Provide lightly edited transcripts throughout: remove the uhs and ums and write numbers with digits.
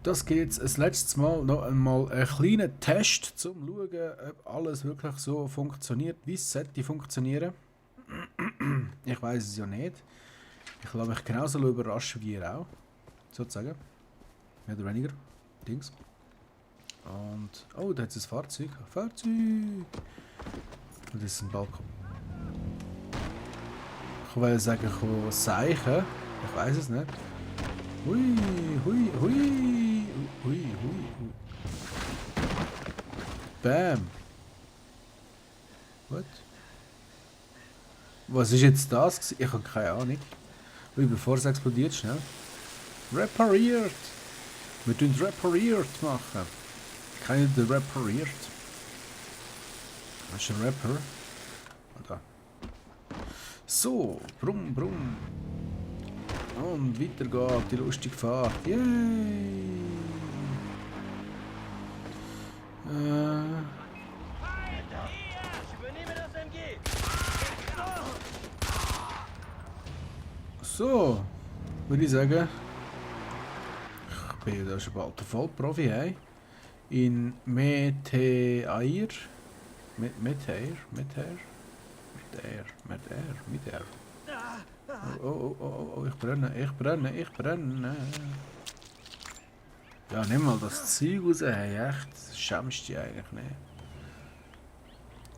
Das geht jetzt das letzte Mal noch einmal einen kleinen Test, zum zu schauen, ob alles wirklich so funktioniert, wie es sollte funktionieren. Ich weiß es ja nicht. Ich lasse mich genauso überraschen wie ihr auch. Sozusagen. Mehr oder weniger. Dings. Und. Oh, da hat es ein Fahrzeug. Fahrzeug! Und das ist ein Balkon. Ich wollte sagen, ich kann Seichen. Ich weiß es nicht. Hui, hui, hui. Hui, hui, hui. Bam. What? Was ist jetzt das gewesen? Ich habe keine Ahnung. Ui, bevor es explodiert, schnell. Repariert! Wir tun repariert machen. Keine der repariert. Das ist ein Rapper. Da. So, brumm, brumm. Und weiter geht die lustige Fahrt. Yay! So, würde ich sagen, ich bin ja schon bald der Vollprofi, hey? In Meteor. Meteor. Oh, ich brenne. Ja, nimm mal das Zeug raus, hey, echt, das schämst dich eigentlich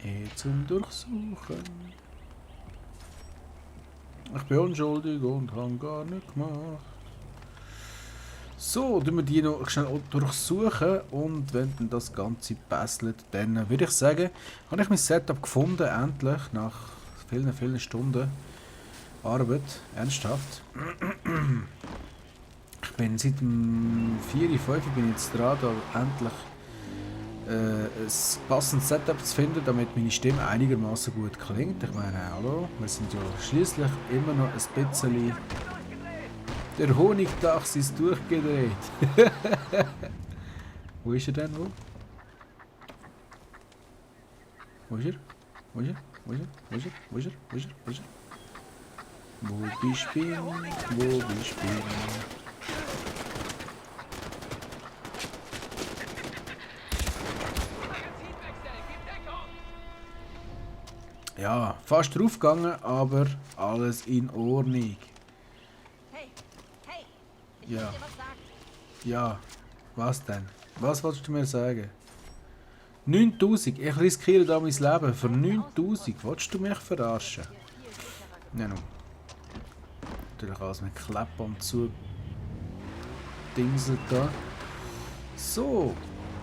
nicht. Zum Durchsuchen. Ich bin unschuldig und habe gar nichts gemacht. So, tun wir die noch schnell durchsuchen und wenn dann das Ganze passelt, dann würde ich sagen, habe ich mein Setup gefunden, endlich, nach vielen, vielen Stunden Arbeit, ernsthaft. Ich bin seit dem 4, 5 bin ich jetzt dran, da endlich ein passendes Setup zu finden, damit meine Stimme einigermaßen gut klingt. Ich meine, hallo, wir sind ja schließlich immer noch ein bisschen... Der Honigdachs ist durchgedreht. Wo ist er denn? Wo ist er? Wo ist er? Wo ist er? Wo ist er? Wo ist er? Wo ist er? Wo ist er? Wo bist du? Wo bist du? Ja, fast draufgegangen, aber alles in Ordnung. Ja. Ja. Was denn? Was wolltest du mir sagen? 9000? Ich riskiere da mein Leben für 9000. Wolltest du mich verarschen? Ja, nun. Natürlich alles mit Klappen und zu Dingsen da. So.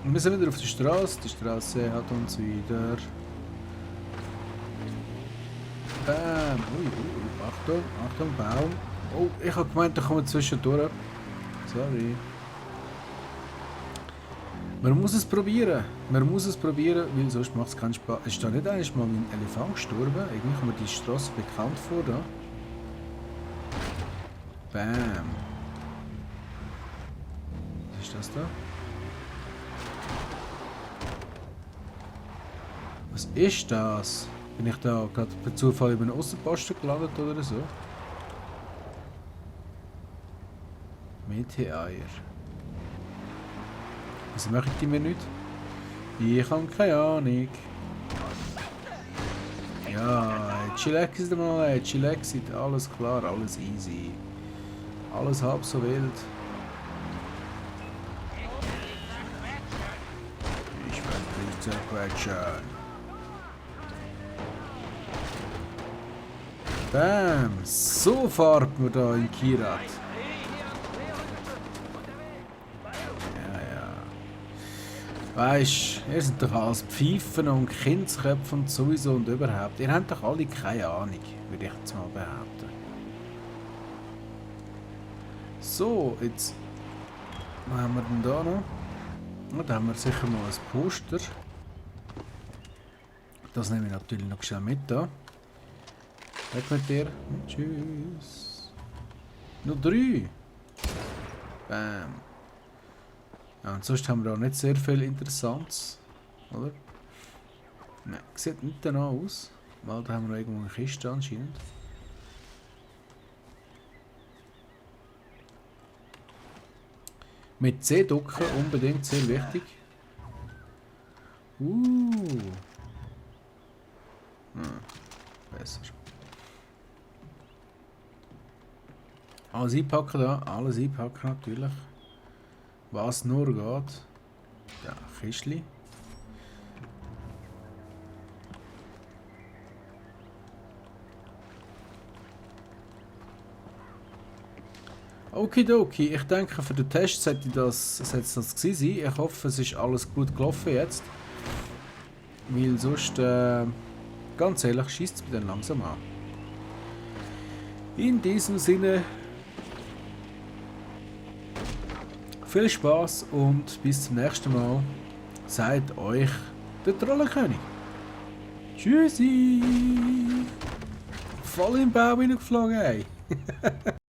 Wir sind wieder auf der Straße. Die Straße hat uns wieder. Bam. Ui, Achtung, Achtung, Baum. Oh, ich habe gemeint, da kommen wir zwischendurch. Sorry. Man muss es probieren. Man muss es probieren, weil sonst macht es keinen Spaß. Ist da nicht einmal mein Elefant gestorben? Irgendwie kommt mir die Straße bekannt vor, da. Bam. Was ist das da? Was ist das? Bin ich da gerade per Zufall über einen Aussenposten gelandet oder so? Meteor. Was mache ich die mir nicht? Ich habe keine Ahnung. Ja, chillaxit mal, chillaxit, alles klar, alles easy. Alles halb so wild. Ich werde dich zerquetschen. Bam! So fahrt man da in Kirat. Weisst, ihr seid doch alles Pfeifen und Kindsköpfe und sowieso und überhaupt. Ihr habt doch alle keine Ahnung, würde ich jetzt mal behaupten. So, jetzt... Was haben wir denn da noch? Ja, da haben wir sicher mal ein Poster. Das nehme ich natürlich noch schnell mit da. Weg mit dir. Tschüss. Nur 3. Bam. Ja, und sonst haben wir auch nicht sehr viel Interessantes, oder? Nein, sieht nicht danach aus. Weil da haben wir irgendwo eine Kiste anscheinend. Mit C drücken unbedingt sehr wichtig. Besser. Alles einpacken da, alles einpacken natürlich. Was nur geht. Ja, Kistli. Okidoki, ich denke für den Test sollte das gewesen sein. Ich hoffe es ist alles gut gelaufen jetzt. Weil sonst, ganz ehrlich, schießt es mich dann langsam an. In diesem Sinne, viel Spaß und bis zum nächsten Mal. Seid euch der Trollenkönig. Tschüssi! Voll im Bau hineingeflogen, ey.